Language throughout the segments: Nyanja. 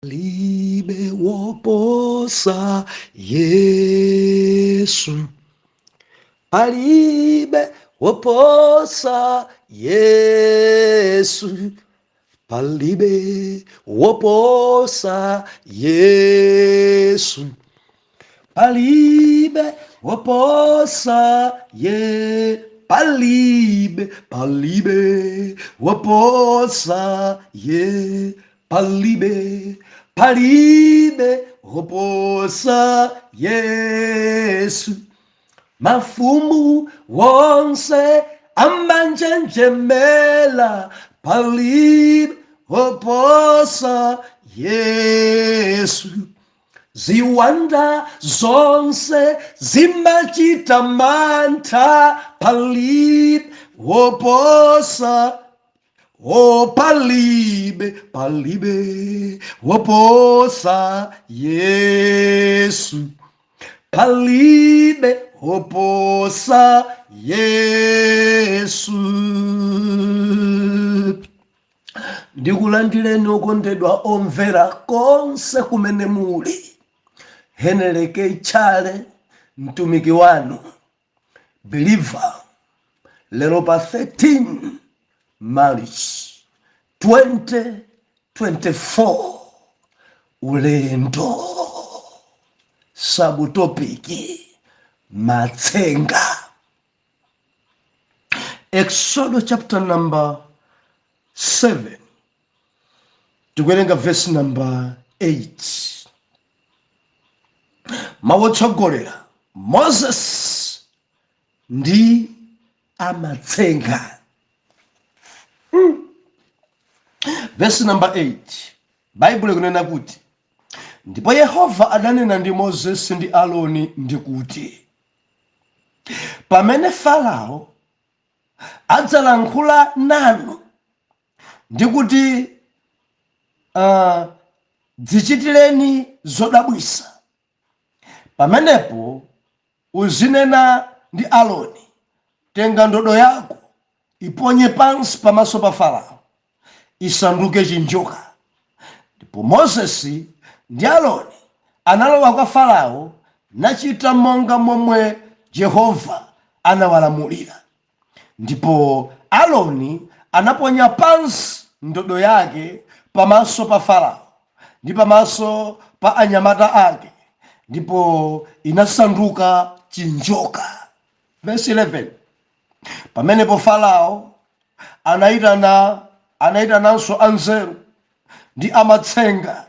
Palibe woposa Yesu. Palibe woposa Yesu. Palibe woposa Yesu. Palibe woposa ye palibe palibe woposa ye palibe palibe woposa Yesu. Mafumu wonse amanjenjemela palibe woposa Yesu. Ziwanda zonse zimachita mantha palibe woposa o palibe palibe woposa Yesu. Palibe woposa Yesu. Ndikulandireni okondedwa omvera konse kumene muli. Henry K. Chale mtumiki wanu believer lero pa 13 March 2024 ulendo subtopic matsenga. Exodo chapter number 7 tikuwerenga verse number 8. Mawu otsogolera Moses ndi amatsenga. Verse number 8 Baibulo ikunena kuti ndipo Yehova adanena ndi Moses ndi Aroni ndi kuti, pamene Farao adzalankhula nanu ndi kuti dzichitireni zodabwisa, pamenepo uzinena ndi Aroni, tenga ndodo yako iponye pansi pamaso pa Farao, isanduke chinjoka. Ndipo Moses ndi Aroni analowa kwa Farao nachita monga momwe Yehova anawalamulira. Ndipo Aroni anaponya pansi ndodo yake pamaso pa Farao ndi pamaso pa anyamata ake, ndipo inasanduka chinjoka. Verse 11 pamenepo Farao anayitananso anzeru ndi amatsenga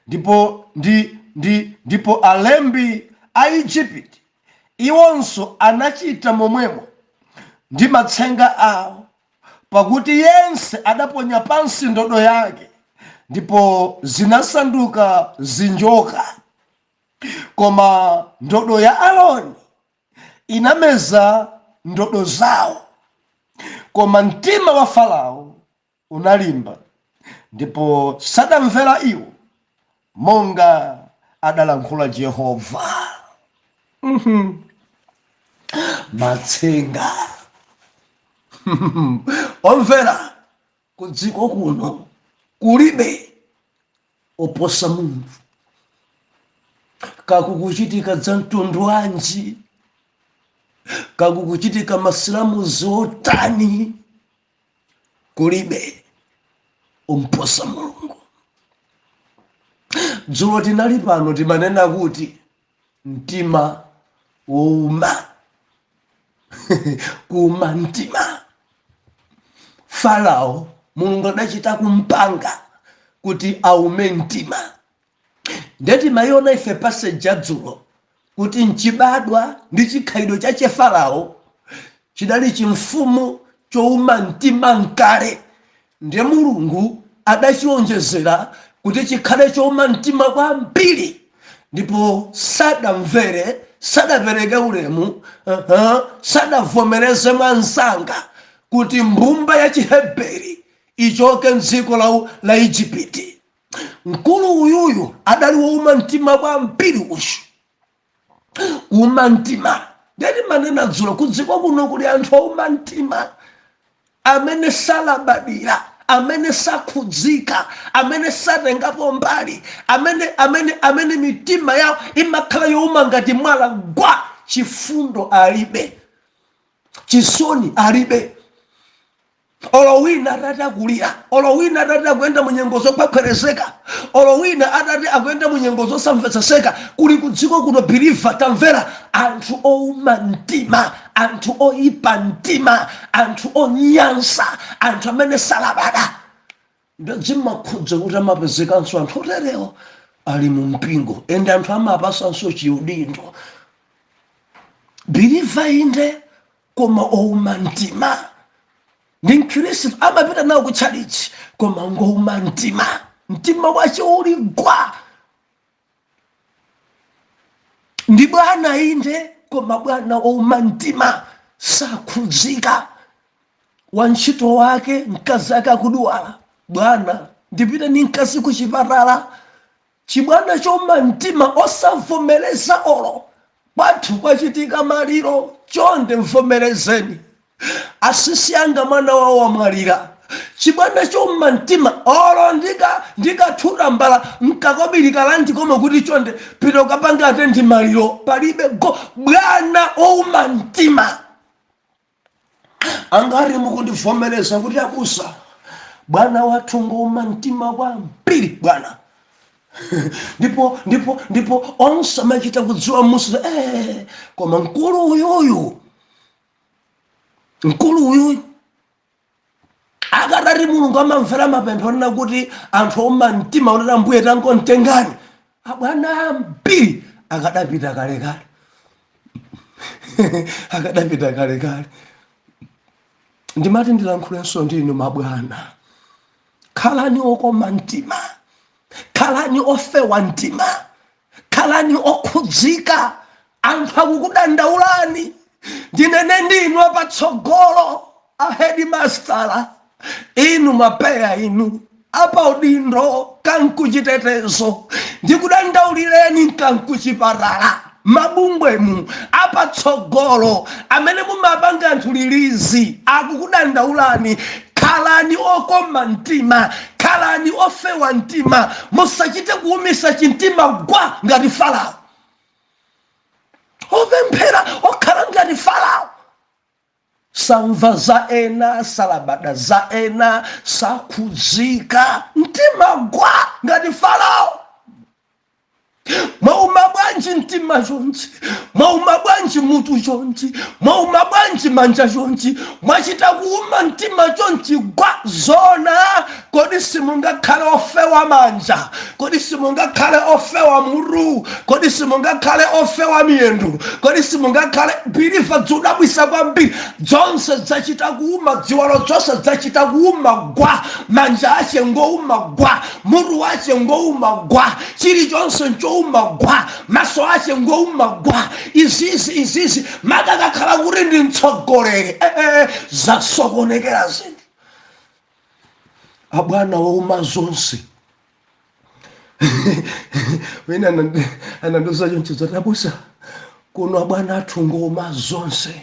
ndipo ndi ndi ndipo alembi a Igupti, iwonso anachita momwemo ndi matsenga awo, pakuti yense adaponya pansi ndodo yake ndipo zinasanduka zinjoka. Koma ndodo ya Aroni inameza ndodo zawo. Koma mtima wa Farao unalimba, ndipo sadamvera iwo monga adalankhula Yehova. Matsenga omvera, ku dziko kuno kulibe oposa munthu. Kakukuchitika za mtundu wanji, kakukuchitika masilamuzi otani, kulibe umposa Mulungu. Dzulo tinali pano timanena kuti mtima wouma kuuma mtima. Farao Mulungu adachita kumpanga kuti aume mtima. Ndeti mayiona ife passage ya dzulo kuti mchibadwa ndi chikhalidwe chache Farao chidali chimfumu chouma mtima mkale, ndiye Mulungu adachionjezera kuti chikhale chouma mtima kwambiri, ndipo sadamvere, sadapereke ulemu, sadavomereze mwansanga kuti mbumba ya Chiheberi ichoke mdziko la Igupti. Mkulu uyuyu adali wouma mtima kwambiri uyu, kuuma mtima. Ndeti manena dzulo kudziko kuno kuli anthu ouma mtima amene salabadira Amene sakhudzika, amene satengapo mbali, amene mitima yawo imakhala youma ngati mwala gwa. Chifundo alibe, chisoni alibe. Olo wina atati akulira, olo wina atati akuyenda mu nyengo zokhwekhwerezeka, olo wina atati akuyenda mu nyengo zosamvetseseka, kuli kudziko kuno, believer, tamvera, anthu ouma mtima, anthu oyipa mtima, anthu onyansa, anthu amene salabada. Ndadzimakhudza kuti amapezekanso anthu oterewo ali mu mpingo, ende anthu amapasanso chiudindo. Believer inde, koma ouma mtima. Ndi Mkhristu, amapita nawo kutchalichi, koma ngouma mtima, mtima wace uli gwa. Ndi bwana inde, koma bwana ouma mtima, sakhudzika. Wantchito wake, mkazi ake akudwala, "Bwana, ndipite ndi mkazi kuchipatala." Chibwana choma mtima, osavomereza olo kwathu kwachitika maliro, "Chonde mvomerezeni, asisi anga mwana wawo wamwalira." Chibwana choma mtima, olo ndikathuta mbala mkakobiri kalandikoma kuti, "Chonde pita ukapanga attend maliro," palibe go. Bwana ouma mtima. Angati mukundivomereza kuti abusa, bwana wathu ngouma mtima kwambiri, bwana? Ndipo onse amachita kudziwa musa, koma mkulu uyuyu, mkulu uyuyu, akatati Mulungu amamvera mapemphero nena kuti anthu ouma mtima unati, "Ambuye, tangontengani," abwana ambiri akadapita kalekale, akadapita kalekale. Ndimati ndilankhulenso ndinu mabwana, khalani okoma mtima, khalani ofewa mtima, khalani okhudzika. Anthu akukudandaulani. Ndinene ndinu apatsogolo, a headmaster inu, mapeya inu, apa udindo kankuchitetezo, ndikudandaulireni nkankuchipatala, mabungwemu apatsogolo amene mumapanga anthu release akukudandaulani. Khalani okoma mtima, khalani ofewa mtima, musachite kuumisa chimtima gwa ngati Farao. Opemphera okhala ngati Farao, samva za ena, salabada za ena, sakhudzika, mtima gwa ngati Farao. Mwauma bwanji mtima chonchi? Mwauma bwanji mutu chonchi? Mwauma bwanji manja chonchi? Mwachita kuuma mtima chonchi gwa zona? Kodi simungakhale ofewa manja? Kodi simungakhale ofewa mutu? Kodi simungakhale ofewa miyendo? Kodi simungakhale? Believer, zodabwisa kwambiri, zonse zachita kuuma, ziwalo zonse zachita kuuma gwa. Manja ache ngouma gwa, mutu wache ngouma gwa, chilichonse nchouma gwa, maso ache ngouma gwa. Izizi, izizi, makakakhala kuti ndi mtsogoleri, zasokonekera zinthu. Abwana wauma zonse. Wina anandiuza choncho zati, "Abusa, kuno abwana athu ngouma zonse.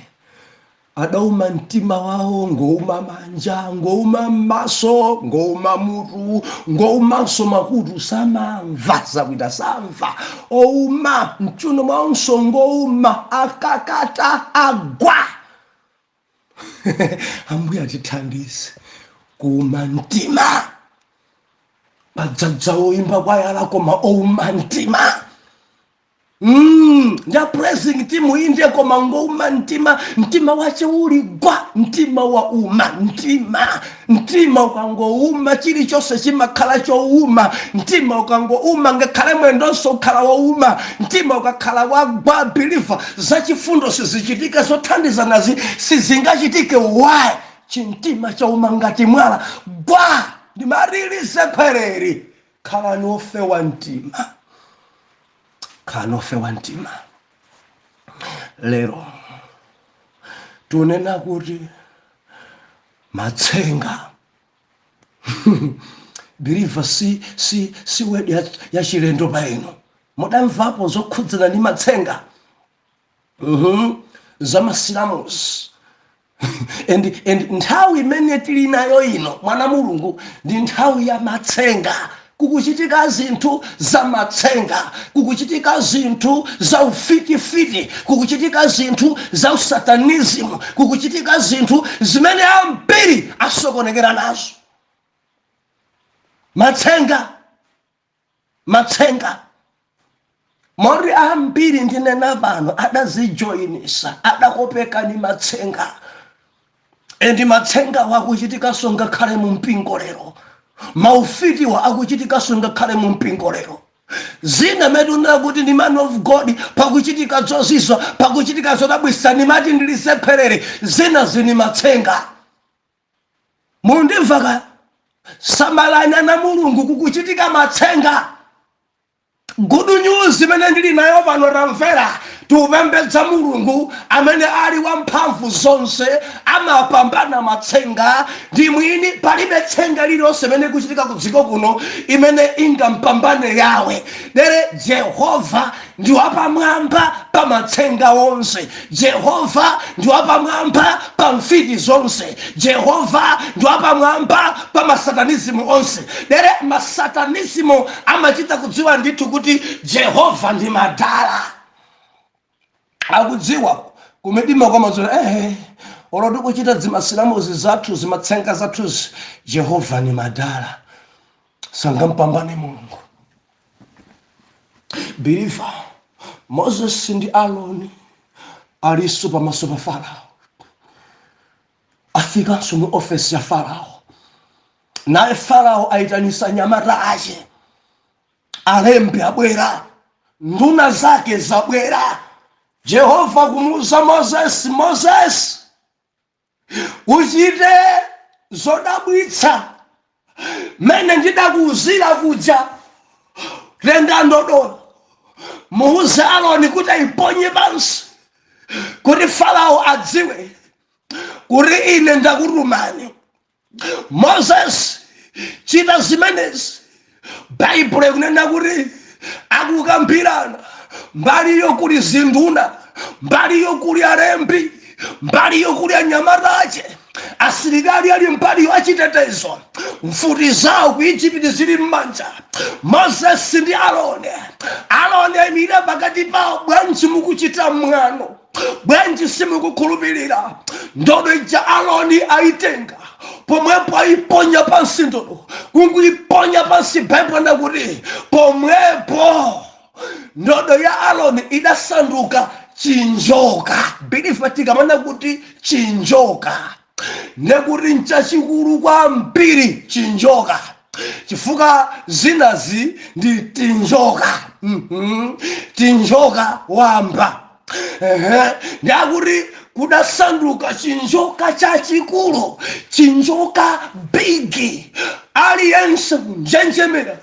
Adauma mtima wawo, ngouma manja, ngouma maso, ngouma mutu, ngoumanso makutu, samamva zakuita, samva, ouma mchuno mwawonso ngouma, akakata agwa." Ambuye atithandize kuuma mtima. Padzadza oimba kwayala koma ouma mtima. Nda praising team inde, koma ngouma mtima, mtima wache uli gwa, mtima wa uma mtima. Mtima ukangouma, chilichonse chimakhala chouma. Mtima ukangouma, ngakhale mwendonso ukhala wouma. Mtima ukakhala wagwa, believer, zachifundo sizichitika, zothandizanazi sizingachitike. Why? Chimtima chauma ngati mwala gwa. Ndimarilize khwereri, khalani ofewa mtima, khalani ofewa mtima. Lero tunena kuti matsenga, believer, si word ya chilendo pa ino. Mudamvapo zokhudzana ndi matsenga, Zamasilamusi. And nthawi imene tili nayo ino, mwana Mulungu, ndi nthawi ya matsenga. Kukuchitika zinthu za matsenga, kukuchitika zinthu za ufitifiti, kukuchitika zinthu za usatanism, kukuchitika zinthu zimene ambiri asokonekera nazo. Matsenga, matsenga, mori ambiri ndinena pano adazijoyinisa, adakopeka ni matsenga. And matsenga wakuchitikanso ngakhale mu mpingo lero, maufitiwa akuchitikanso ngakhale mu mpingo lero. Zina metunena kuti ndi man of God, pakuchitika zozizwa, pakuchitika zodabwitsa, nimati ndilisepherere, zina zini matsenga. Mundimva ka? Samalani ana Mulungu, kukuchitika matsenga. Good news imene ndili nayo pano, tamvera, tikupembedza Mulungu amene ali wamphamvu zonse, amapambana matsenga ndi mwini. Palibe tsenga lililonse imene kuchitika ku dziko kuno imene ingampambane Yawe. Dere Jehova ndi wapamwamba pa matsenga onse, Jehova ndi wapamwamba pa mfiti zonse, Jehova ndi wapamwamba pa masatanism onse. Dere masatanism amachita kudziwa ndithu kuti Jehova ndi madala, akudziwa kumidima kwamazona. Ehe, olo tikuchita zimasilamuzi zathu, zimatsenga zathuzi, Jehova ni madala, sangampambane Mulungu. Believer, Moses ndi Aroni aliso pamaso pa Farao, afikanso mu ofesi ya Farao. Naye Farao ayitanisa nyamata ache, alembi abwera, nduna zake zabwera. Jehova kumuuza Moses, "Moses, uchite zodabwitsa mene ndidakuuzira kuja. Tenga ndodo, muuze Aroni kuti ayiponye pansi, kuti Farao adziwe kuti ine ndakutumani. Moses, chita zimenezi." Baibulo ikunena kuti akukambirana, mbaliyo kuli zinduna, mbaliyo kuli alembi, mbaliyo kuli anyamata ache, asilikali ali mbaliyo achitetezo, mfuti zawo ku Igupti zili m'manja. Moses ndi Aroni, Aroni ayimira pakati pawo. "Bwanji mukuchita mwano? Bwanji simukukhulupirira?" Ndodo ija Aroni ayitenga, pomwepo ayiponya pansi. Ndodo kunguiponya pansi, Baibulo ndakuti pomwepo ndodo ya Aroni idasanduka chinjoka. Believer, tikamana kuti chinjoka, ndekuti nchachikulu kwambiri chinjoka, chifukwa zinazi ndi tinjoka. Tinjoka wamba. Ehe, ndakuti kudasanduka chinjoka chachikulu, chinjoka big. Aliyense kunjenjemera,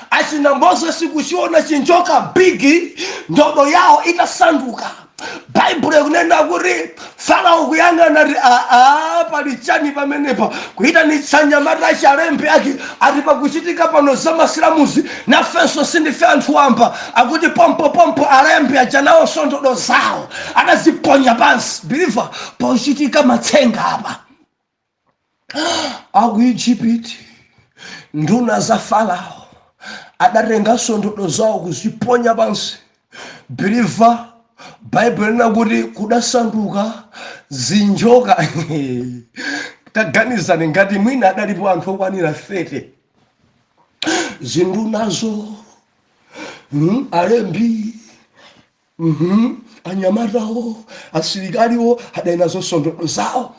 achina Moses kuchiona chinjoka big, ndodo yawo itasanduka. Baibulo ikunena kuti Farao kuyang'ana ti, "Aa, pali chani pamenepa?" Kuyitanitsa nyamata achalembe ake, ati, "Pakuchitika pano za masilamuzi, nafenso sindife anthu wamba." Akuti pompopompo alembe aja nawonso ndodo zawo adaziponya pansi. Believer, pochitika matsenga apa. Aku Igupti, nduna za Farao adatenganso ndodo zawo kuziponya pansi. Believer, Baibulo lina kuti kudasanduka zinjoka. Taganizani, ngati mwina adalipo anthu okwanira 30, zindunazo, alembi, anyamatawo, asilikaliwo adali nazonso ndodo zawo.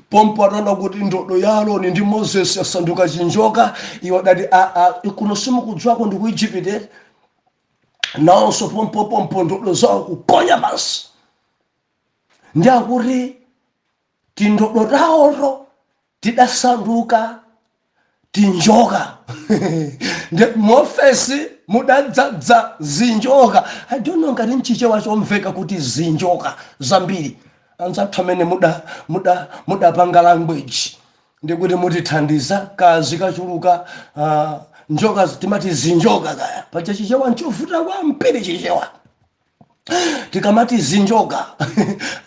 Pompo ataona kuti ndodo ya Aroni ndi Moses yasanduka chinjoka, iwo adati, "Aa, kuno simukudziwako ndi ku Igupti." Nawonso pompopompo ndodo zawo kuponya pansi. Ndi akuti tindodo tawoto tidasanduka tinjoka. Ndi muofesi mudadzadza zinjoka. I don't know ngati mchichewa chomveka kuti zinjoka zambiri. Anzathu amene mudapanga language, ndikuti mutithandiza kazi kachuluka njoka timati zinjoka kaya. Paja Chichewa nchovuta kwambiri, Chichewa. Tikamati zinjoka,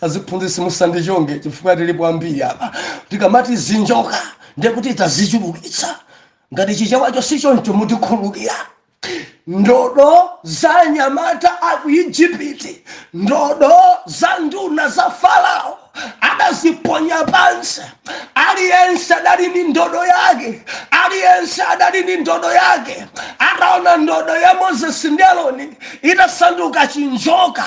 aziphunzitsi musandichonge chifukwa tilipo ambiri apa, tikamati zinjoka ndekuti tazichulukitsa. Ngati Chichewacho sichoncho, mutikhululukira. Ndodo za anyamata a ku Ijipiti, ndodo za nduna za Farao, adaziponya pansi. Aliyense adali ndi ndodo yake, aliyense adali ndi ndodo yake. Ataona ndodo ya Mozesi ndi Aroni itasanduka chinjoka,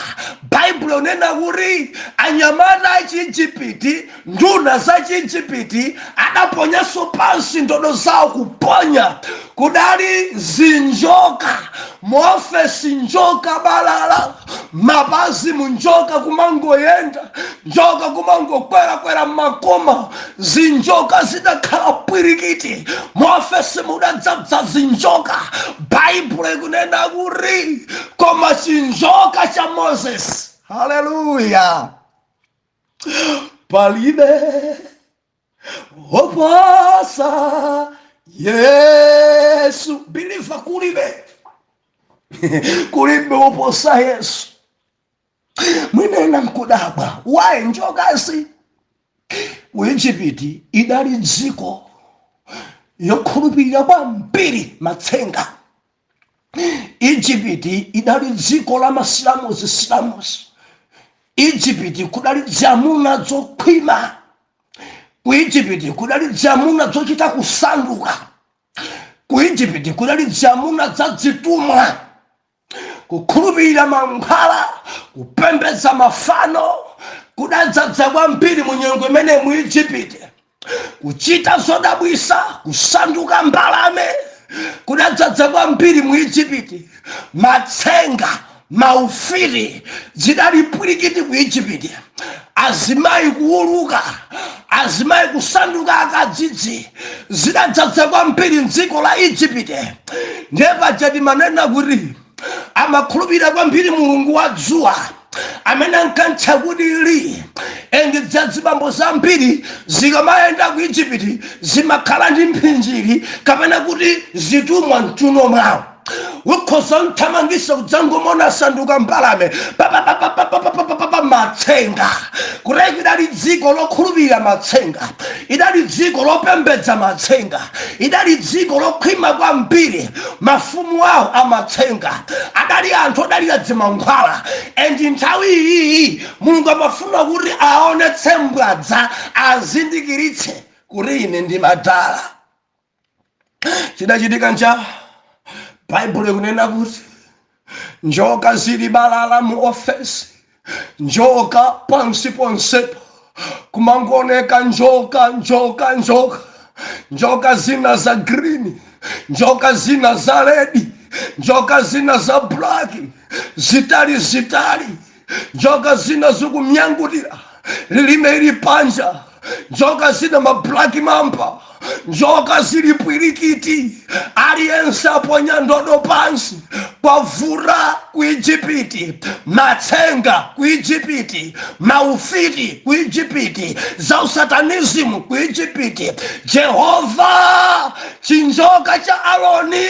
Baibulo nena kuti anyamata a Chiijipiti, nduna za Chiijipiti, adaponyanso pansi ndodo zawo. Kuponya, kudali zinjoka muofesi, njoka balala, mapazi munjoka kumangoyenda, njoka kumangokwerakwera mmakoma. Zinjoka zidakhala pwirikiti muofesi, mudadzadza zinjoka. Baibulo ikunena kuti koma chinjoka cha Moses, haleluya, palibe oposa Yesu. Believer, kulibe, kulibe oposa Yesu. Mwinena nkudabwa, waye njokazi? Ku Ijipiti idali dziko yokhulupirira kwambiri matsenga. Ijipiti idali dziko la masilamusi silamusi. Ijipiti kudali ziamuna zokhwima. Ku Ijipiti kudali ziamuna zochita kusanduka. Ku Ijipiti kudali ziamuna zadzitumwa, kukhulupirira mankhwala, kupembedza mafano kudadzadza kwambiri mu nyengo imene mu Ijipiti. Kuchita zodabwisa, kusanduka mbalame kudadzadza kwambiri mu Ijipiti. Matsenga, maufiti zidali pwirikiti ku Ijipiti. Azimayi kuuluka, azimayi kusanduka akadzidzi, zidadzadza kwambiri mdziko la Ijipiti. Ndiye paja timanena kuti amakhulupirira kwambiri mulungu wa dzuwa amene ankantcha kuti Li. And zazibambo zambiri zikamayenda ku Ijipiti zimakhala ndi mphinjiri kapena kuti zitumwa mchuno mwawo. Ukhoza mthamangisa, kudzangomona asanduka mbalame papapapapapapapa. Matsenga kuteki. Idali dziko lokhulupirira matsenga, idali dziko lopembedza matsenga, idali dziko lokhwima kwambiri. Mafumu awo amatsenga, adali anthu odalira dzimankhwala. And nthawi iyi Mulungu amafuna kuti aonetse mbwadza, azindikiritse kuti ine ndi madala. Chidachitika ncha? Baibulo ikunena kuti njoka zili balala mu ofesi, njoka pansi ponsepo, kumangooneka njoka, njoka, njoka, njoka zina za green, njoka zina za red, njoka zina za black, zitali zitali, njoka zina zikumyangutira, lilime ili panja, njoka zina ma black mamba, njoka zili pwirikiti. Aliyense aponya ndodo pansi. Kwavura ku Ijipiti, matsenga ku Ijipiti, maufiti ku Ijipiti, za usatanism ku Ijipiti. Jehova, chinjoka cha Aroni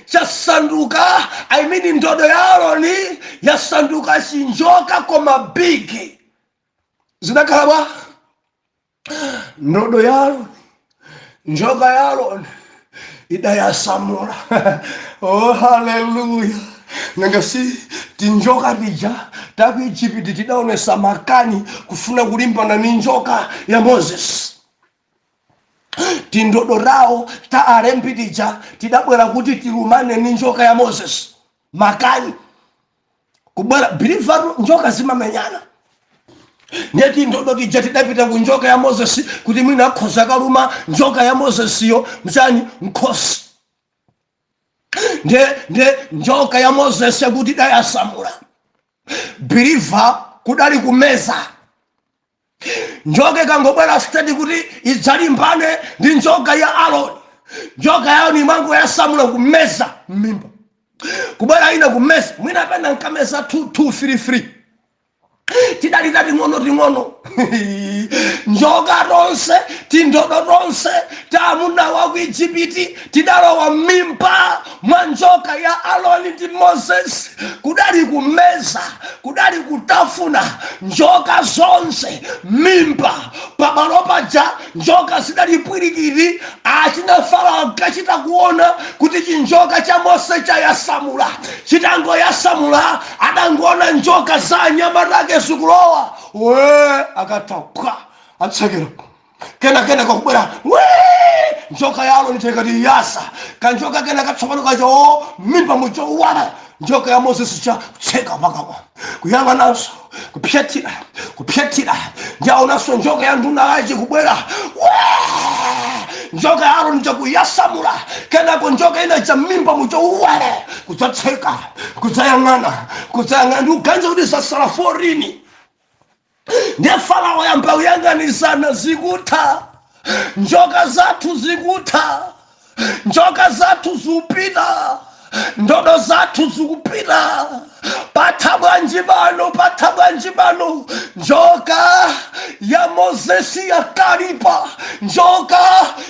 chasanduka, I mean, ndodo ya Aroni yasanduka chinjoka, koma big. Zidakhala bwa? Ndodo ya Aroni, njoka ya Aroni idayasamula. Oh, haleluya! Nanga si tinjoka tija taku Ijipiti tidaonesa makani kufuna kulimbana ni njoka ya Moses. Tindodo tawo ta alembi tija tidabwera kuti tilumane ni njoka ya Moses. Makani kubwera, believer, njoka zimamenyana. Ndiye tindodo tija tidapita ku njoka ya Moses kuti mwina akhoza kaluma njoka ya Mosesiyo mchani? Nkhosi. Ndiye njoka ya Moses yakuti idayasamula, believer, kudali kumeza. Njoka ikangobwera straight kuti idzalimbane ndi njoka ya Aroni, njoka ya Aroni imango yasamula, kumeza m'mimba. Kubwera ina, kumeza. Mwina pena nkameza 2 2 3 3, tidali tating'ono ting'ono. Njoka tonse, tindodo tonse ta amuna wa ku Ijipiti tidalowa m'mimba mwa njoka ya Aroni ndi Moses. Kudali kumeza, kudali kutafuna njoka zonse mimba pamalo paja. Njoka zidali pwirikiti. Achina Farao ankachita kuona kuti chinjoka cha Mose chayasamula. Chitangoyasamula, adangoona njoka za anyamata ake zikulowa. We akatha phwa atsekera, kena kakubwera we njoka ya Aroni tekati yasa kanjoka kena katsopano kacho mimba mucho wala njoka ya Moses cha kutseka pakamwa, kuyang'ananso, kupyatira, kupyatira, ndiaonanso njoka ya nduna yace kubwera. We njoka ya Aroni chakuyasamula, kenako njoka ina cha mimba mucho wale kudzatseka, kudzayang'ana, kudzayang'ana, ndikuganiza kuti zasala 14. Ndiye Farao yamba kuyang'anisana, zikutha njoka zathu, zikutha njoka zathu, zikupita ndodo zathu, zikupita. Patha bwanji pano? Patha bwanji pano? Njoka ya Mozesi yakalipa, njoka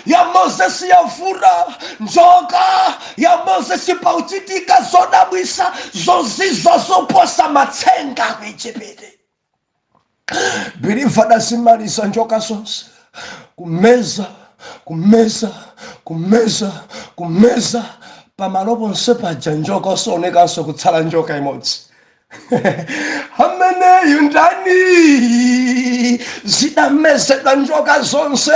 ya Mozesi yavuta, njoka ya Mozesi pauchitika zodabwisa, zozizwa zoposa matsenga ku Ijipiti. Believer, adazimaliza njoka zonse, kumeza, kumeza, kumeza, kumeza. Pamalo ponse paja njoka osaonekanso, kutsala njoka imodzi. Ameneyu ndani? Zidamezedwa njoka zonse.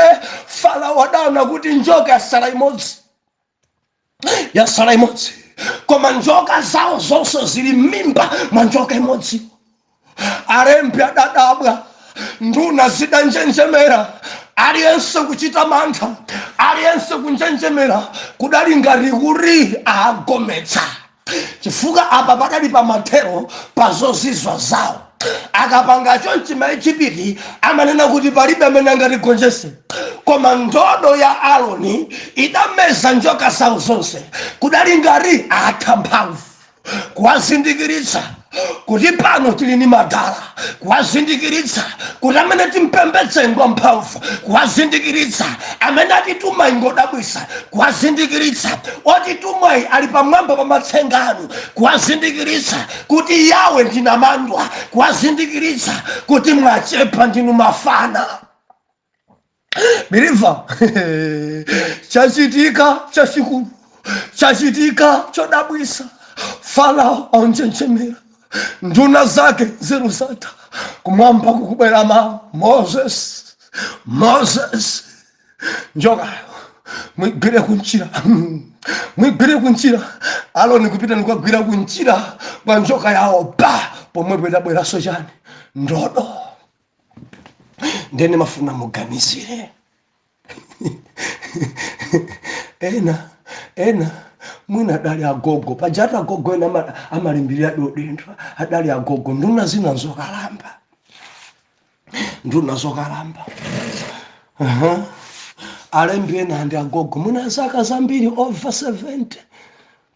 Farao adaona kuti njoka yasala imodzi, yasala imodzi, koma njoka zawo zonse zili m'mimba mwa njoka imodzi. Alembi adadabwa, nduna zidanjenjemera, aliyense kuchita mantha, aliyense kunjenjemera. Kudali ngati kuti agometsa, chifukwa apa padali pamathero pa zozizwa zawo. Akapanga chonchi Maijipiti amanena kuti palibe amene angatigonjese, koma ndodo ya Aroni idameza njoka zawo zonse. Kudali ngati atha mphamvu, kuwazindikiritsa kuti pano tili ni madala, kuwazindikiritsa kuti amene timpembedze ngwa mphamvu, kuwazindikiritsa amene atituma ingodabwisa, kuwazindikiritsa otitumayi ali pamwamba pa matsenga anu, kuwazindikiritsa kuti Yawe ndinamandwa, kuwazindikiritsa kuti mwachepa, ndinu mafana. Believer, chachitika chachikulu, chachitika chodabwisa. Farao aunjenjemera, nduna zake nzeru zatha. Kumwamba kukubwera mawu: "Moses, Moses, njokayo mwigwire kunchira, mwigwire kunchira." Aloni kupita nikagwira kunchira kwa njoka yawo, pa pomwepo idabweranso chani? Ndodo. Ndene mafuna muganizire ena ena mwina adali agogo pajatu. Agogo ena amalimbirira dodendwa, adali agogo. Nduna zina nzokalamba, nduna zokalamba. Alembi ena ndi agogo, mwina zaka zambiri, over 70,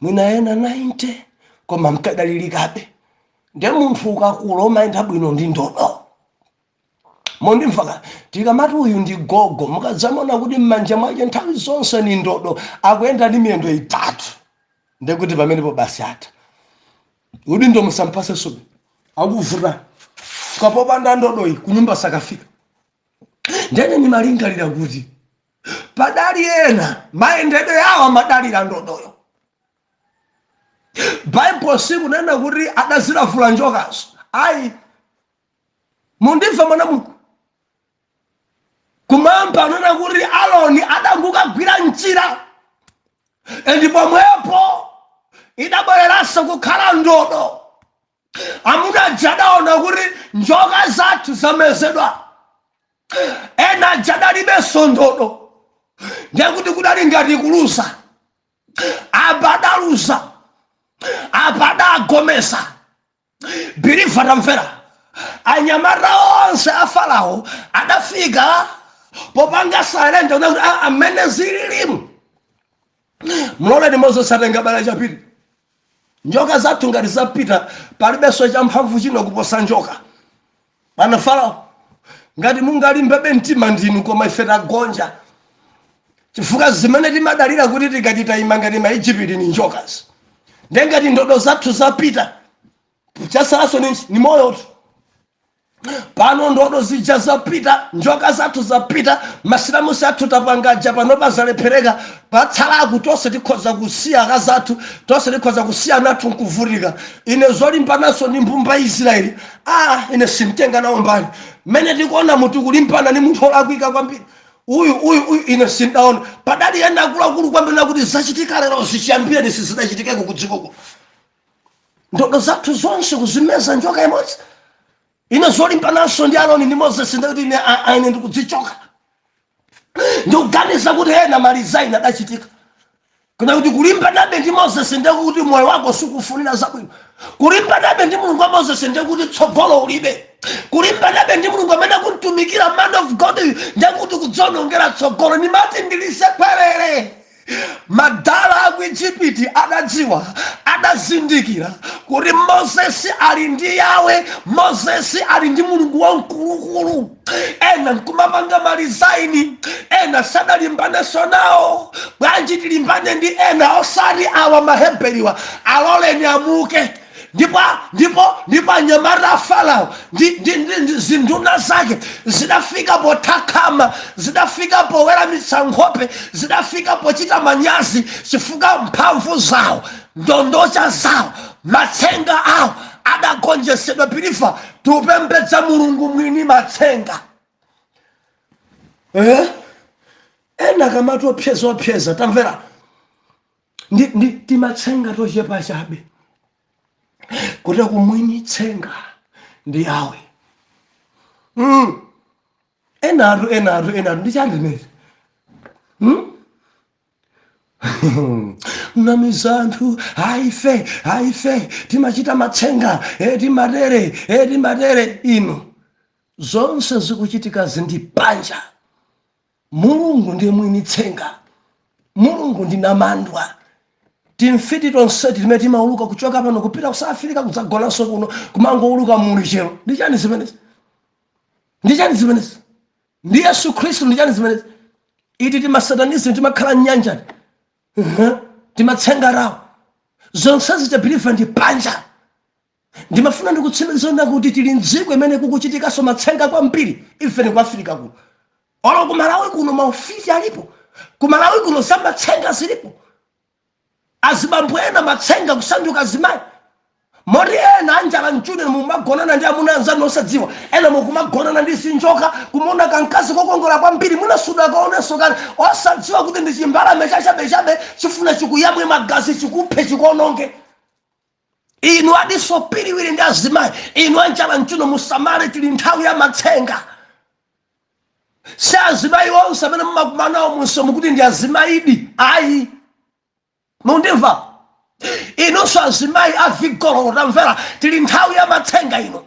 mwina ena 90, koma mkadalilikabe. Nde munthu ukakula umayenda bwino ndi ndodo. Mondimvaka? Tikamati uyu ndi gogo, mukadzamona kuti m'manja mwake nthawi zonse ni ndodo, akuyenda ndi miyendo itatu, ndekuti pamenepo basi atha udindo. Musampase sobe, akuvuta kapopanda ndodoyi kunyumba sakafika. Ndene nimalingalira kuti padali ena mayendedwe yawo amadalira ndodoyo. Baibulo sikunena kuti adazilavula njokazo, ayi. Mundimva, mwana Mulungu? Kumwamba anena kuti Aroni adangukagwira mchira, and pomwepo idabwereranso kukhala ndodo. Amuna aja adaona kuti njoka zathu zamezedwa, ena aja adalibenso ndodo, ndiye kuti kudali ngati kuluza. Apa adaluza, apa adagomesa. Believer, tamvera. Anyamata onse a Farao adafika popanga surrender kuti amene zililimu, mloleni Moses atenga bala chapita. Njoka zathu ngati zapita, palibenso champhamvu chino kuposa njoka. Bwana Farao, Ngati mungalimbebe mtima ndinu, koma ife tagonja, chifukwa zimene timadalira kuti tikachita ima ngati Maijipiti ni njokazi. Ndengati ndodo zathu zapita, chasalaso ni moyotu. Pano ndodo zija zapita, njoka zathu zapita, masilamusi athu tapangaja pano pazalephereka. Patsalaku tonse tikhoza kusiya akazathu, tonse tikhoza kusiya nathu nkuvutika. Ine zolimbanaso ndi mbumba Israeli, ine simtenga nawo mbali. Mmene tikuona muti kulimbana ni munthu olakwika kwambiri uyu uyu uyu, ine sindaona padali ena akuluakulu kwambiri nakuti zachitika lero zichiyambireni sizidachitikeko kudzikoko. Ndodo zathu zonse kuzimeza njoka imodzi. Ine zolimbananso ndi Aroni ndi Moses, ndakuti ine ine ndikudzichoka. Ndikuganiza kuti ena ma resign adachitika kuna kuti kulimbanabe ndi Moses ndekuti moyo wako sikufunira zabwino. Kulimbanabe ndi Mulungu wa Moses ndekuti tsogolo ulibe. Kulimbanabe ndi Mulungu amene akuntumikira man of God ndekuti kudzonongera tsogolo. Ndimati ndilise kwerere, madala aku Igupti adadziwa, adazindikira kuti Mozesi ali ndi Yawe, Mozesi ali ndi Mulungu wamkulukulu. Ena nkumapanga ma resign, ena sadalimbanenso nawo. Bwanji tilimbane ndi ena, osati awa Maheberiwa? Aloleni amuke. Ndipo anyamata a Farao ndi zinduna zake zidafika pothakama, zidafika poweramitsa nkhope, zidafika pochita manyazi, chifukwa mphamvu zawo, ndondocha zawo, matsenga awo adagonjetsedwa. Pilifa tiupembedza Mulungu mwini matsenga, eh? Ena akamati opyeza opyeza, tamvera, ndi timatsenga tochepa chabe, kuti kumwini tsenga ndi Yawe. Enatu enatu enatu ndi chani zimezi? Namiza anthu, aife aife timachita matsenga, timatere, timatere. Ino zonse zikuchitikazi ndi panja. Mulungu ndiye mwini tsenga, Mulungu ndi namandwa. Timfiti tonseti timene timauluka kuchoka pano kupita ku South Africa, kudzagonanso kuno, kumangouluka mulichero, ndi chani zimenezi? Ndi chani zimenezi? Ndi Yesu Khristu? Ndi chani zimenezi? Iti tima satanism timakhala mnyanja, timatsenga tawo, zonse zichabirifa ndi panja. Ndimafuna ndikutsimikizana kuti tili mdziko imene kukuchitikanso matsenga kwambiri. Ife ni ku Africa kuno, olo ku Malawi kuno maufiti alipo, ku Malawi kuno zamatsenga zilipo. Azibambo ena matsenga kusanduka azimayi, moti ena anjala mchune mumagonana ndi amuna anzanu osadziwa. Ena mukumagonana ndi zinjoka, kumuona kankazi kokongola kwambiri, munasuda kaonenso kale, osadziwa kuti ndi chimbalame chachabechabe chifuna chikuyamwe magazi, chikuphe, chikuononge. Inu adiso piriwiri ndi azimayi, inu anjala mchuno, musamale, tili nthawi ya matsenga. Si azimayi onse amene mumakumanawo munsomo kuti ndi azimayidi, ayi. Mundimva? Inunso azimayi avigololo, tamvera, tili nthawi ya matsenga ino.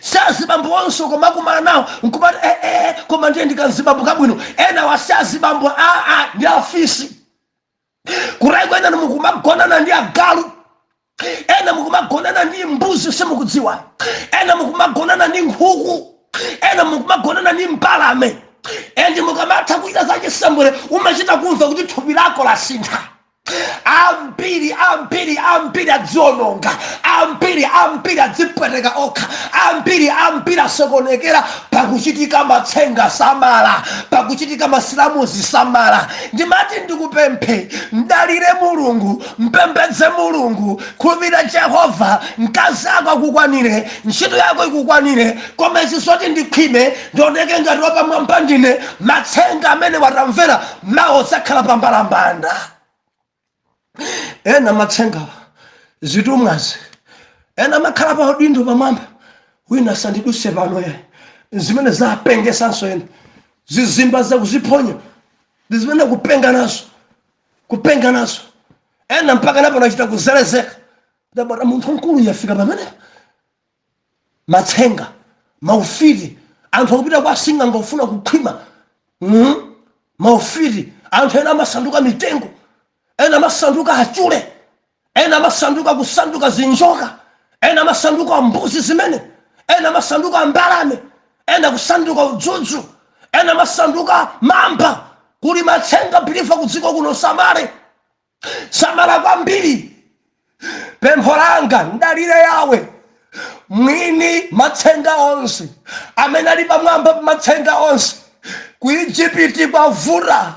Si azibambo onse komakumana nawo nkumati eh, eh, koma ndiye ndikanzibambo kabwino. Ena wasi azibambo aa, ndi afisi. Kutaiko ena mukumagonana ndi agalu, ena mukumagonana ndi mbuzi simukudziwa, ena mukumagonana ndi nkhuku, ena mukumagonana ndi mbalame. And mukamatha kuchita zachisembwere, umachita kumva kuti thupi lako lasintha. Ambiri ambiri ambiri adziononga, ambiri ambiri adzipweteka okha, ambiri ambiri asokonekera pakuchitika matsenga. Samala pakuchitika masilamuzi, samala. Ndimati ndikupemphe, mdalire Mulungu, mpembedze Mulungu, khulupirira Jehova, mkazi ako akukwanire, ntchito yako ikukwanire. Koma izi zoti ndikhwime, ndioneke ngati wapamwamba ndine, matsenga amene watamvera mawo zakhala pambalambanda. Ena matsenga zitumwazi, ena amakhala pa udindo pamwamba, wina sandiduse pano ya zimene zapengesanso. Ena zizimba zakuziphonya ndi zimene kupenga nazo, kupenga nazo. Ena mpaka napo nachita kuzelezeka, ndabata munthu mkulu yafika pamene matsenga, maufiti. Anthu akupita kwa sing'anga kufuna kukhwima. Maufiti, anthu ena amasanduka mitengo, ena amasanduka achule, ena amasanduka kusanduka zinjoka, ena amasanduka mbuzi zimene, ena amasanduka mbalame. Ena kusanduka udzudzu, ena masanduka mamba. Kuli matsenga, believer, kudziko kuno. Samale, samala kwambiri. Pempho langa, ndalire Yawe mwini matsenga onse, amene ali pamwamba pa matsenga onse. Ku Ijipiti kwavuta,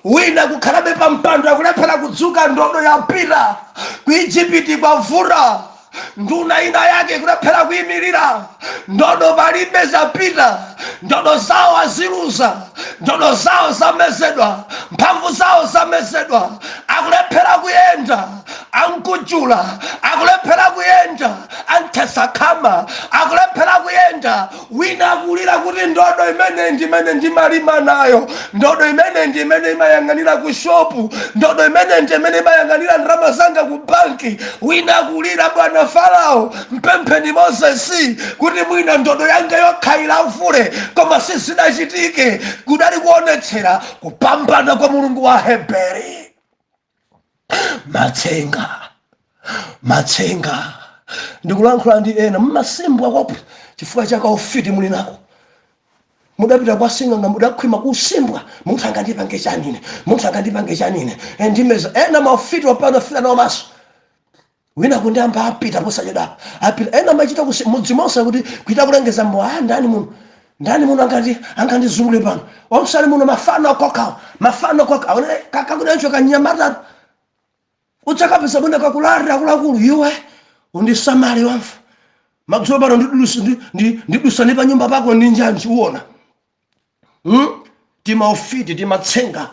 wina kukhalabe pa mpando akulephera kudzuka, ndodo yapita. Ku Ijipiti kwavuta, nduna ina yake kulephera kuyimirira, ndodo palibe, zapita. Ndodo zawo aziluza, ndodo zawo zamezedwa, mphamvu zawo zamezedwa, akulephera kuyenda. Ankujula akulephera kuyenda, anthesakhama akulephera kuyenda. Wina akulira kuti, "Ndodo imene ndimene ndimalima nayo, ndodo imene ndimene imayang'anira ku shopu, ndodo imene ndimene imayang'anira ndalama zanga ku banki." Wina akulira, "Bwana Farao, mpempheni Mozesi kuti mwina ndodo yanga yokha ilavule." Koma sizidachitike. Kudali kuonetsera kupambana kwa Mulungu wa Heberi. Matsenga, matsenga. Ndikulankhula ndi ena mmasimbwa kwapo chifukwa cha kaufiti muli nako. Mudapita kwa sing'anga, mudakhwima kusimbwa, "Munthu angandipange chanine? Munthu angandipange chanine?" Ndimeza ena maufiti wapano afika nawo maso. Wina kundiyamba apita posachedwa, apita. Ena amachita kusi mudzi monse kuti kuita kulengeza mbo, "Ah, ndani muno? Ndani muno angandizungule pano? Onse ali muno mafano akokawo, mafano akoka." Aone kakakudencho kanyamata udzakapeza bwino kakulari. "Akuluakulu, iwe undisamale, wamva? Madzulo pano ndidusane pa nyumba pako ndi njanji, uona." Timaufiti, timatsenga,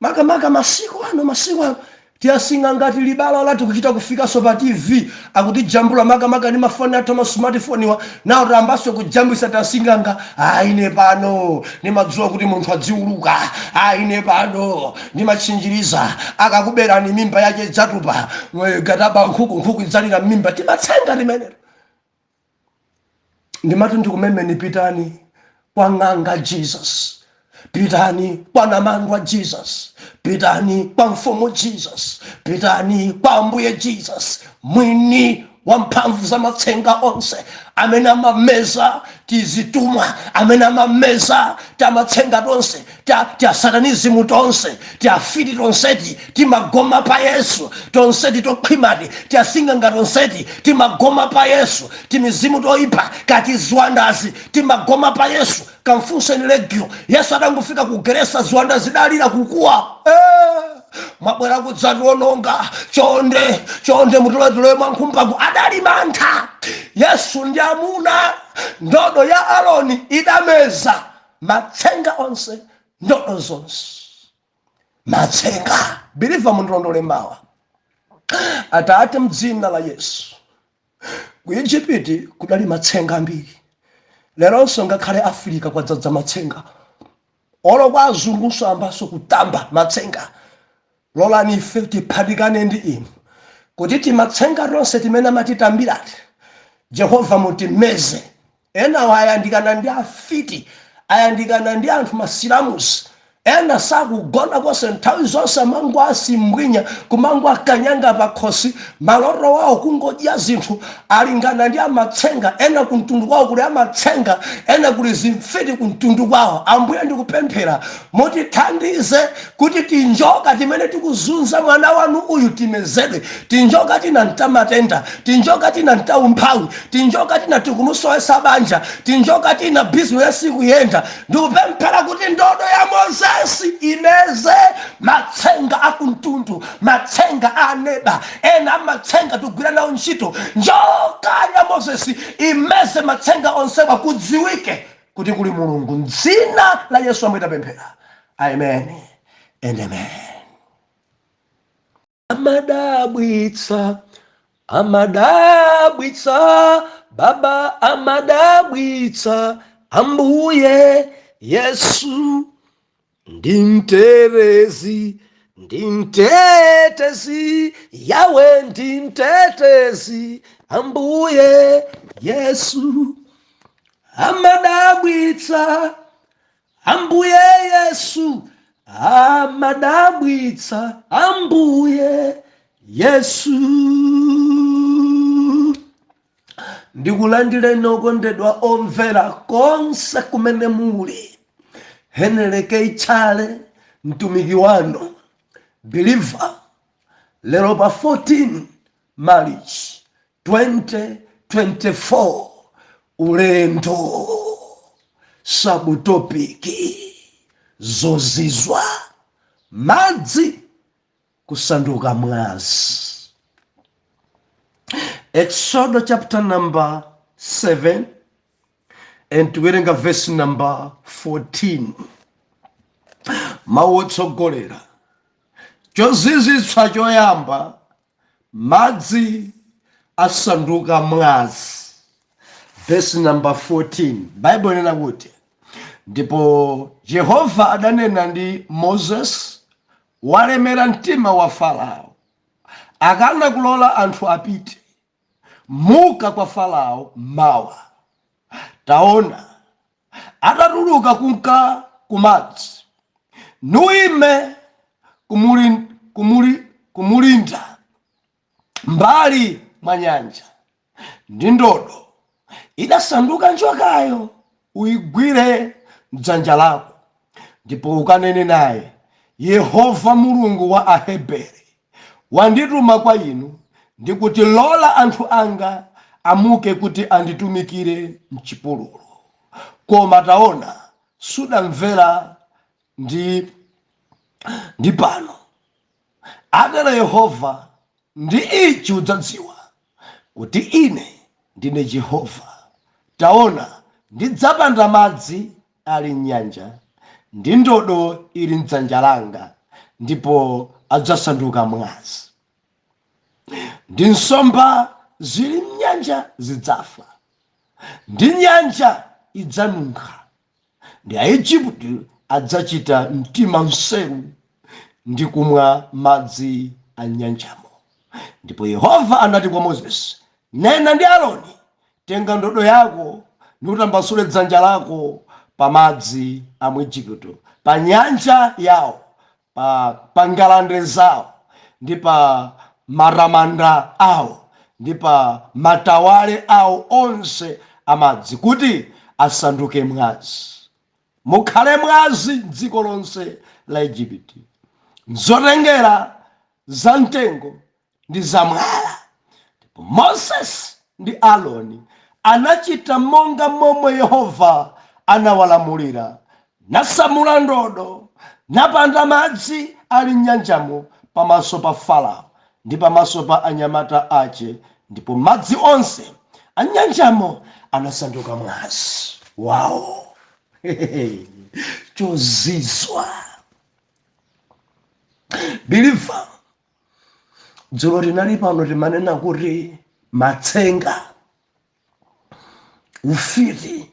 makamaka masiku ano, masiku ano tiyasinga ngati libala lati kuchita kufikanso pa TV, akutijambula, makamaka ndi mafoni athu, ma smartphone wa nawo tayambanso kujambwisa tasinganga. "Aine pano ndimadziwa kuti munthu adziuluka. Aine pano ndimatchinjiriza. Akakuberani, mimba yache idzatupa gataba, nkhuku, nkhuku idzalira m'mimba." Timatsenga timenero. Ndimati ndikumemeni, pitani kwa ng'anga Jesus, pitani kwa namandwa Jesus, pitani kwa mfumu Jesus, pitani kwa Ambuye Jesus, mwini wa mphamvu za matsenga onse, amene amameza tizitumwa, amene amameza tamatsenga tonse, ta satanism tonse, tiafiti tonseti timagoma pa Yesu, tonseti tokhwimati tiasinganga tonseti timagoma pa Yesu, timizimu toipa kati ziwandazi timagoma pa Yesu. Kamfunseni Legio. Yesu atangofika ku Geresa, ziwanda zidalira kukuwa, "Mwabwera kudzationonga? Chonde, chonde, mutoletole mwa nkhumbaku." Adali mantha. Yesu ndi amuna. Ndodo ya Aroni idameza matsenga onse, ndodo zonse, matsenga. Believer, mundilondole mawa. Atate, mdzina la Yesu, ku Ijipiti kudali matsenga ambiri. Leronso ngakhale Afirika kwadzadza matsenga, olo kwa azungunso ambanso kutamba matsenga. Lolani ife tiphatikane ndi inu kuti timatsenga tonse timene amatitambirati, Jehova, mutimeze. Enawo ayandikana ndi afiti, ayandikana ndi anthu masilamusi. Ena sakugona konse, nthawi zonse amango asimbwinya, kumango akanyanga pakhosi, maloto wawo kungodya zinthu, alingana ndi amatsenga. Ena kumtundu kwawo kuli amatsenga, ena kuli zimfiti kumtundu kwawo. Ambuye, ndikupemphera mutithandize kuti tinjoka timene tikuzunza mwana wanu uyu timezedwe. Tinjoka tina ntamatenda, tinjoka tina ntaumphawi, tinjoka tina tikumusowesa banja, tinjoka tina bizinesi kuyenda. Ndikupemphera kuti ndodo ya Mozesi imeze matsenga akumtundu, matsenga a aneba, ena amatsenga tigwira nawo ntchito. Njoka ya Mozesi imeze matsenga onsewa, kudziwike kuti kuli Mulungu. Mdzina la Yesu amwe tapemphera, amen and amen. Amadabwitsa, amadabwitsa Baba, amadabwitsa Ambuye Yesu. Ndi mtetezi, ndi mtetezi, Yawe ndi mtetezi, Ambuye Yesu. Amadabwitsa Ambuye Yesu, amadabwitsa Ambuye Yesu. Ndikulandireni okondedwa omvera konse kumene muli. Henry K. Tchale, mtumiki wanu believer, lero pa 14 March 2024, ulendo subtopic zozizwa, madzi kusanduka mwazi. Exodo chapter number 7 and tiwerenga verse number 14. Mawu otsogolera: chozizwitsa choyamba, madzi asanduka mwazi. Verse number 14, Bible inena kuti, "Ndipo Yehova adanena ndi Moses, walemera mtima wa Farao, akana kulola anthu apite. Muka kwa Farao mawa, taona, atatuluka kunka kumadzi, nuime kumulinda mbali mwa nyanja, ndi ndodo idasanduka njokayo uyigwire mdzanja lako. Ndipo ukanene naye, Yehova Mulungu wa Aheberi wandituma kwa inu ndikuti, Lola anthu anga amuke kuti anditumikire mchipululu. Koma taona, sudamvera ndi pano. Atero Yehova, ndi ichi udzadziwa kuti ine ndine Yehova. Taona, ndidzapanda madzi ali mnyanja ndi ndodo ili mdzanja langa, ndipo adzasanduka mwazi, ndi nsomba zili mnyanja zidzafa, ndi nyanja idzanunkha, ndi Aigupto adzachita mtima mseru ndi kumwa madzi a nyanjamo." Ndipo Yehova anati kwa Mozesi, "Nena ndi Aaroni, tenga ndodo yako niutambasule dzanja lako pa madzi a mu Igupto, pa nyanja yawo, pa ngalande zawo, ndi pa maramanda awo, ndi pa matawale awo onse amadzi, kuti asanduke mwazi. Mukhale mwazi dziko lonse la Igupto, nzotengera za mtengo ndi za mwala." Ndipo Moses ndi Aaroni anachita monga momwe Yehova anawalamulira, nasamula ndodo, napanda madzi ali mnyanjamo pamaso pa Farao ndi pamaso pa anyamata ache, ndipo madzi onse anyanjamo anasanduka mwazi. Wawo, chozizwa! Believer, dzulo tinali pano, timanena kuti matsenga, ufiti,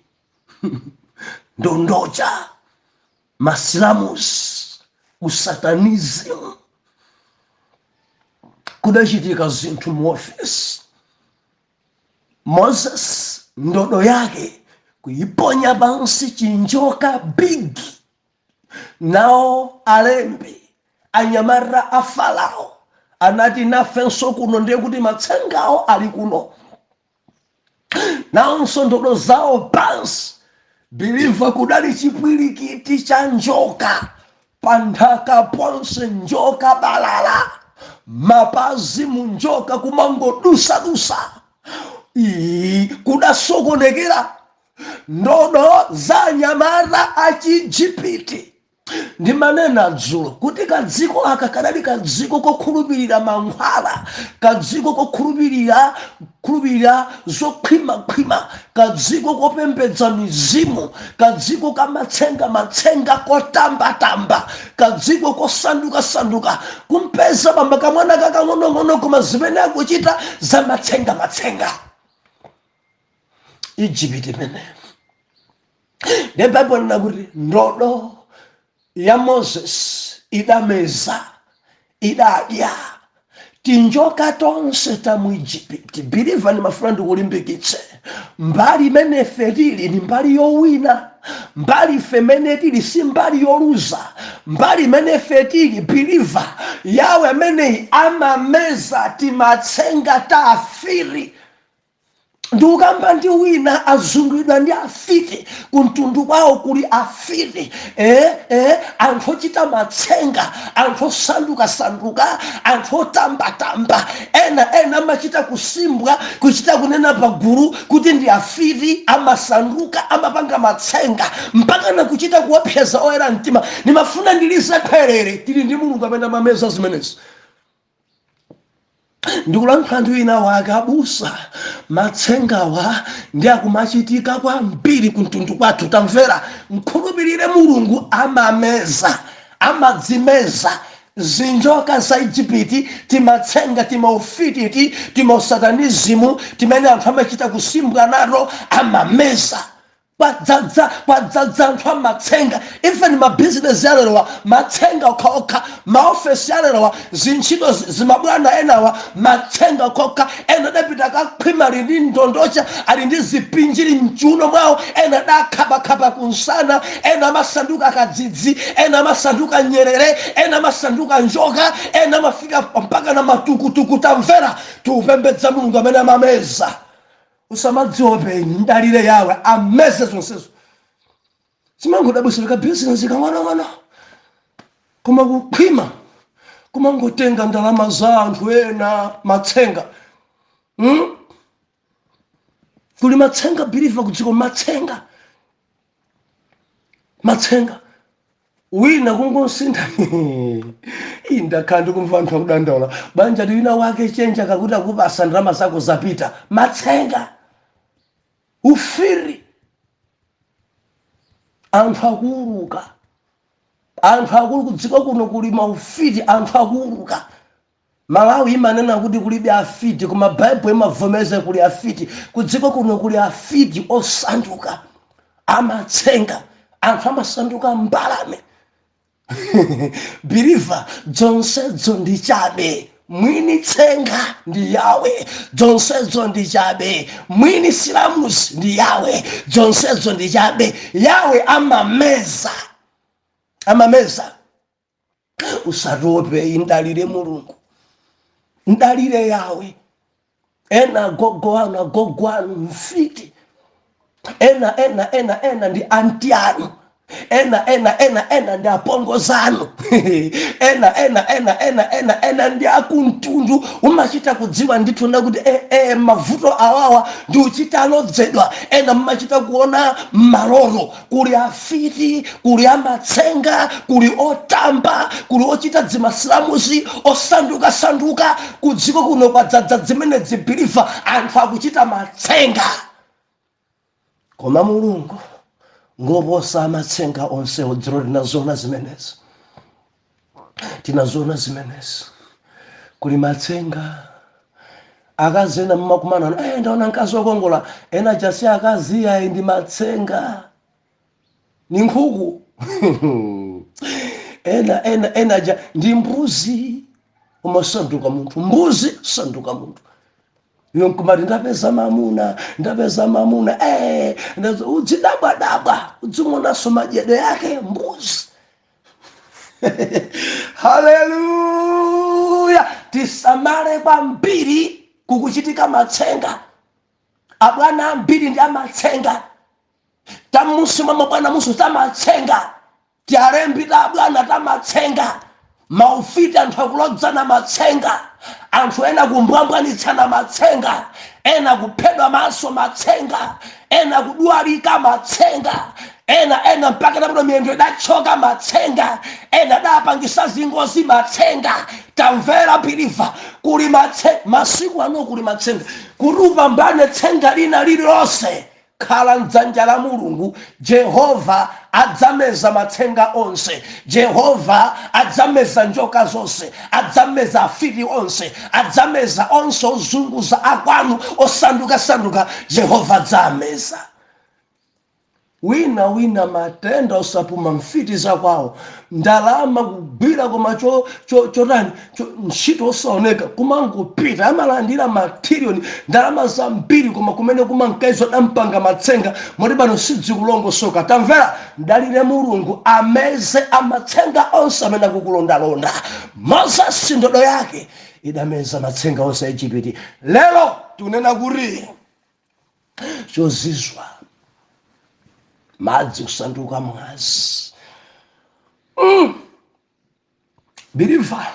ndondocha, masilamusi, usatanism, kudachitika zinthu mu ofesi. Moses ndodo yake kuiponya pansi, chinjoka big. Nawo alembi, anyamata a Farao, anati, "Nafenso kuno ndiye kuti matsengawo ali kuno." Nawonso ndodo zawo pansi. Believer, kudali chipwirikiti cha njoka pa nthaka ponse, njoka balala, mapazi mu njoka kumangodusadusa. Ii, kudasokonekera. Ndodo za anyamata achiijipiti. Ndimanena dzulo kuti kadziko aka kadali kadziko kokhulupirira mankhwala, kadziko kokhulupirira khulupirira zokhwimakhwima, kadziko kopembedza mizimu, kadziko kamatsenga matsenga, kotambatamba, kadziko kosandukasanduka. Kumpeza bamba kamwana kakang'onong'ono, koma zimene akuchita za matsenga matsenga. Ijipiti imene ndi Baibulo lina kuti ndodo ya Moses idameza, idadya tinjoka tonse ta mu Ijipiti. Believer, ndimafuna ndikulimbikitse, mbali imene ife tili ni mbali yowina. Mbali ife imene tili si mbali yoluza. Mbali imene ife tili, believer, yawe ameneyi amameza timatsenga ta afiri. Ndikukamba ndi wina azungulidwa ndi afiti. Kumtundu kwawo kuli afiti, anthu ochita matsenga, anthu osandukasanduka, anthu otambatamba. Ena amachita kusimbwa, kuchita kunena pagulu kuti ndi afiti, amasanduka, amapanga matsenga, mpaka na kuchita kuopseza oyera mtima. Ndimafuna ndilize khwerere, tili ndi Mulungu amene amameza zimenezi. Ndikulankhula ndi wina wake: "Abusa, matsengawa ndi akumachitika kwambiri kumtundu kwathu." Tamvera, mkhulupirire Mulungu, amameza, amadzimeza zinjoka za Igupiti, timatsenga, timaufititi, timausatanizimu timene anthu amachita kusimbwa nato, amameza. Kwadzadza anthu amatsenga. Even mabizinesi alerowa matsenga okhaokha, maofesi alerowa, zintchito zimabwana enawa matsenga okhaokha. Ena adapita kakhwima, ali ndi ndondocha, ali ndi zipinjiri mchiuno mwawo, ena adakhapakhapa kunsana, ena amasanduka kadzidzi, ena amasanduka nyerere, ena amasanduka njoka, ena amafika mpaka na matukutuku. Tamvera, tiupembedza Mulungu amene amameza. Usamadziopenyi, ndalire yawe ameze zonsezo. Zimangodabwisa, kabizinesi kang'onong'ono koma kukhwima, kumangotenga ndalama za anthu ena, matsenga, Kuli matsenga, believer, kudziko matsenga, matsenga. Wina kungosintha. Ii, ndakhala ndikumva anthu akudandaula banja li, wina wake chenja kakuti akupasa ndalama zako zapita. Matsenga, ufiri, anthu akuuluka, anthu akulu. Kudziko kuno kuli maufiti, anthu akuuluka. Malawi imanena kuti kulibe afiti, koma Baibulo imavomereza kuli afiti. Kudziko kuno kuli afiti osanduka, amatsenga, anthu amasanduka mbalame. Believer, zonsezo ndi chabe. Mwini tsenga ndi Yawe. Zonsezo ndi chabe. Mwini silamusi ndi Yawe. Zonsezo ndi chabe. Yawe amameza, amameza. Usatope, indalire Mulungu, ndalire Yawe. Ena agogo anu, agogo anu mfiti, ena ena ena ena ndi anti anu, ena ena ena ena ndi apongozi anu, ena ena ena ena ena ena ndi akumtundu. Umachita kudziwa ndithu ndakuti mavuto awawa ndi uchita alodzedwa. Ena mmachita kuona maloro. Kuli afiti, kuli amatsenga, kuli otamba, kuli ochita dzimasilamusi, osandukasanduka. Kudziko kuno kwadzadza zimene zi, believer, anthu akuchita matsenga. Koma Mulungu ngoposa amatsenga onsewo. Dzulo tinazoona zimenezi, tinazoona zimenezi. Kuli matsenga. Akazi ena mmakumana, "Ndaona mkazi wokongola." Ena chasi akazi ayi, ndi matsenga, ni nkhuku. Ena ena ena ja ndi mbuzi, umasanduka munthu, mbuzi sanduka munthu. Iyo nkumati, "Ndapeza mamuna, ndapeza mamuna." Udzidabwadabwa, udzimuonanso madyedwe yake, mbuzi. Haleluya! Tisamale kwambiri, kukuchitika matsenga. Abwana ambiri ndi amatsenga. Tamusi mwa mabwana muso tamatsenga, tialembi ta abwana tamatsenga, maufiti, anthu akulodzana matsenga, anthu ena kumbwambwanitsana matsenga, ena kuphedwa maso matsenga, ena kudwalika matsenga, ena ena mpaka napuno miyendo idachoka matsenga, ena adapangisa zingozi matsenga. Tamvera believer, kuli matsenga masiku ano, kuli matsenga. Kuti upambane tsenga lina lililonse, khala mdzanja la Mulungu. Jehova adzameza matsenga onse, Jehova adzameza njoka zonse, adzameza afiti onse, adzameza onse ozunguza akwanu osandukasanduka. Jehova adzameza. Wina wina matenda osapuma, mfiti zakwawo, ndalama kugwira koma chotani ntchito osaoneka, kumangopita, amalandira matiriyoni, ndalama zambiri, koma kumene kumankaizo adampanga matsenga moti pano sidzikulongosoka. Tamvera, ndalire Mulungu ameze amatsenga onse amene akukulondalonda. Moses ndodo yake idameza matsenga onse a Igupiti. Lero tikunena kuti Chozizwa, madzi kusanduka mwazi. Believer,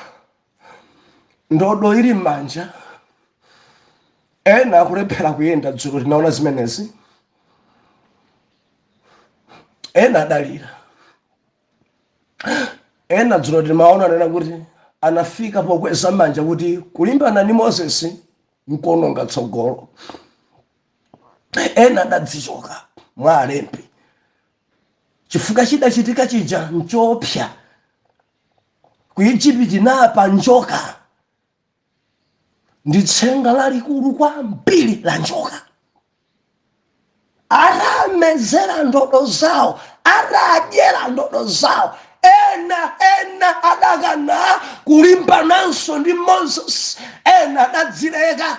ndodo ili m'manja, ena akulephera kuyenda. Dzulo tinaona zimenezi. Ena adalira, ena dzulo timaona nena kuti anafika pokweza manja kuti kulimbana ndi Moses nkuononga tsogolo. Ena adadzichoka mwa alembi chifukwa chidachitika chija nchopsa ku Igupti. Napa njoka ndi tsenga lalikulu kwambiri la njoka, atamezera ndodo zawo, atadyera ndodo zawo, ena adakana kulimbananso ndi Moses. Ena adadzileka,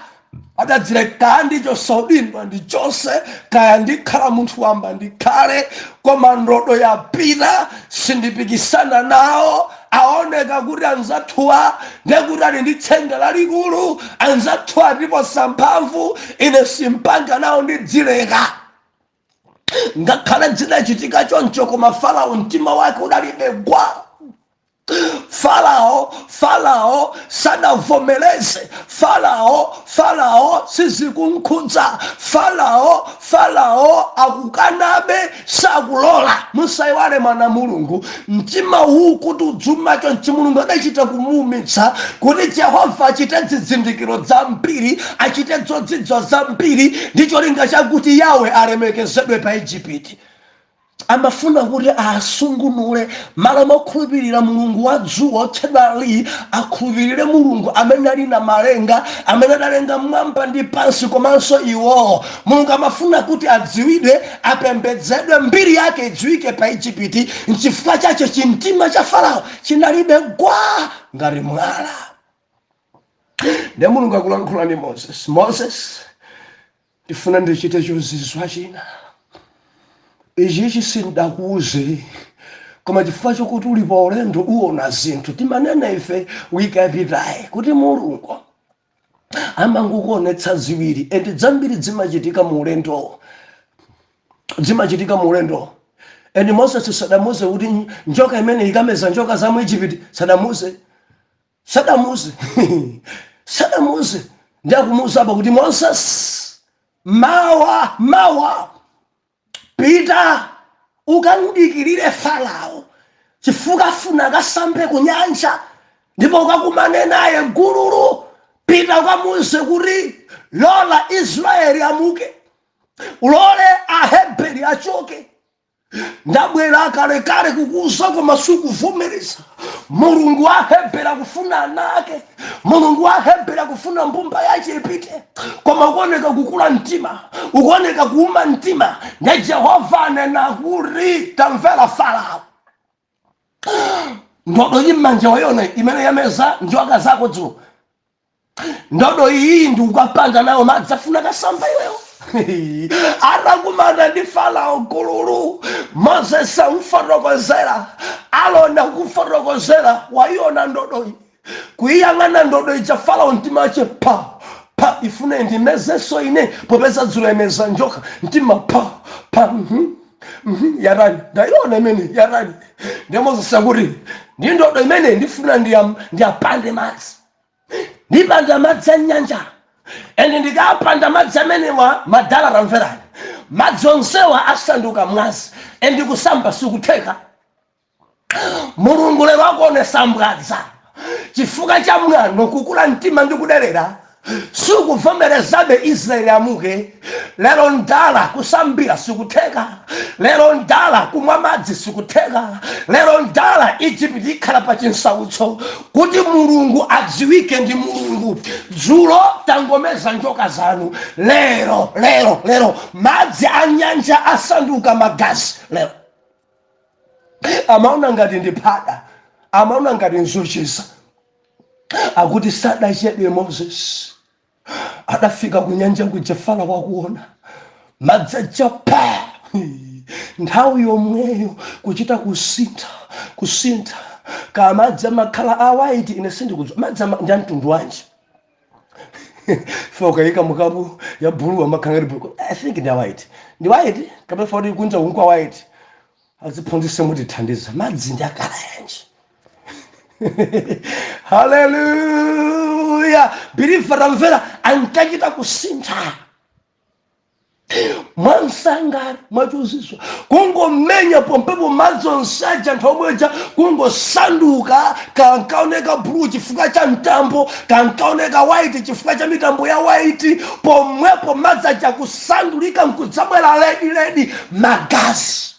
adadzileka. Ndicho udindo ndichonse, kaya ndikhala munthu wamba ndikhale, koma ndodo yapita, sindipikisana nawo. Aoneka kuti anzathuwa ndekuti ali ndi tsenga lalikulu, anzathuwa ndipo samphamvu, ine simpanga nawo, ndidzileka. Ngakhale zidachitika choncho, koma Farao mtima wake udalibe gwa. Farao sadavomereze. Farao sizikunkhudza. Farao akukanabe, sakulola. Musayiwale, mwana Mulungu, mtima uwu kuti udzuma chonchi, Mulungu adachita kumuumitsa kuti Jehova achite zizindikiro zambiri, achite zodzidzwa zambiri, ndi cholinga chakuti Yawe alemekezedwe pa Igupti. Amafuna kuti asungunule, malo mokhulupirira mulungu wa dzuwa otchedwa Re, akhulupirire Mulungu amene ali na malenga, amene adalenga mwamba ndi pansi komanso iwowo. Mulungu amafuna kuti adziwidwe, apembedzedwe, mbiri yake idziwike pa Igupti. Nchifukwa chache chimtima cha Farao chinalibe gwa ngati mwala. Ndiye Mulungu akulankhula ndi Moses: "Moses, ndifuna ndichite chozizwa china. Ichichi sindakuuze, koma chifukwa chokuti uli pa ulendo uwona zinthu." Timanena ife wiki yapitayi kuti Mulungu amangokuonetsa ziwiri, and zambiri zimachitika mu ulendowo, zimachitika mu ulendowo. And Moses sadamuze kuti njoka imene ikameza njoka za mu Egypt. Sadamuze, sadamuze, sadamuze. Ndi akumuuza apa kuti, "Moses, mawa mawa pita ukamudikirire Farao, chifukwa afuna akasambe ku nyanja, ndipo ukakumane naye gululu. Pita ukamuuze kuti lola Israeli amuke, ulole Aheberi achoke. Ndabwera kalekale kukuuza, koma sikuvomereza. Mulungu wa Heberi akufuna ana ake, Mulungu wa Heberi akufuna mbumba yache ipite, koma ukuoneka kukula mtima, ukuoneka kuuma mtima. Ndi Jehova anena kuti, tamvera Farao, ndodo iyi m'manja wayona imene yameza njoka zako dzulo, ndodo iyi ndi ukapanga nayo madzi, afuna kasamba iweyo." Atakumana ndi Farao gululu, Moses amfotokozera, Aroni akufotokozera, wayiona ndodo iyi. Kuiyang'ana ndodo ija Farao, mtima wache pa pa, ifune ndimezenso ine popeza dzulo imeza njoka. Mtima pa pa, Yarani, ndayiona imene yarani. Ndiye Moses akuti, ndi ndodo imene ndifuna ndiyapande madzi, ndipanda madzi a nyanja, and ndikapanda madzi amenewa, madala tamverani, madzi onsewa asanduka mwazi, and kusamba sikutheka. Mulungu lero akuonesa mbwadza chifukwa cha mwano, kukula mtima ndi kuderera, sikuvomerezabe Israeli amuke. Lero ndala kusambira sikutheka, lero ndala kumwa madzi sikutheka, lero ndala Egypt ikhala pa chinsautso kuti Mulungu adziwike ndi Mulungu. Dzulo tangomeza njoka zanu, lero lero lero madzi a nyanja asanduka magazi. Lero amaona ngati ndi phada, amaona ngati nzocheza. Akuti sadachedwe Moses adafika ku nyanja kuja. Farao wakuona madzi aja pa nthawi yomweyo kuchita kusintha, kusintha ka madzi amakhala a white, ine sindikudziwa madzi ndi amtundu wanji. Fa ukayika mukapu ya blue, amakhala ngati blue. I think ndi white, ndi white kapena fa kuti kunja kunkwa white. Aziphunzitse, mutithandiza. Madzi ndi a colour yanji? Haleluya! Believer, tamvera, ankachita kusintha mwansangala, mwachuzizwa, kungomenya pompepo madzi onseja, nthawi omweja kungosanduka. Kankaoneka blue chifukwa cha mtambo, kankaoneka white chifukwa cha mitambo ya white. Pomwepo madzi aja kusandulika nkudzabwera red red, magazi.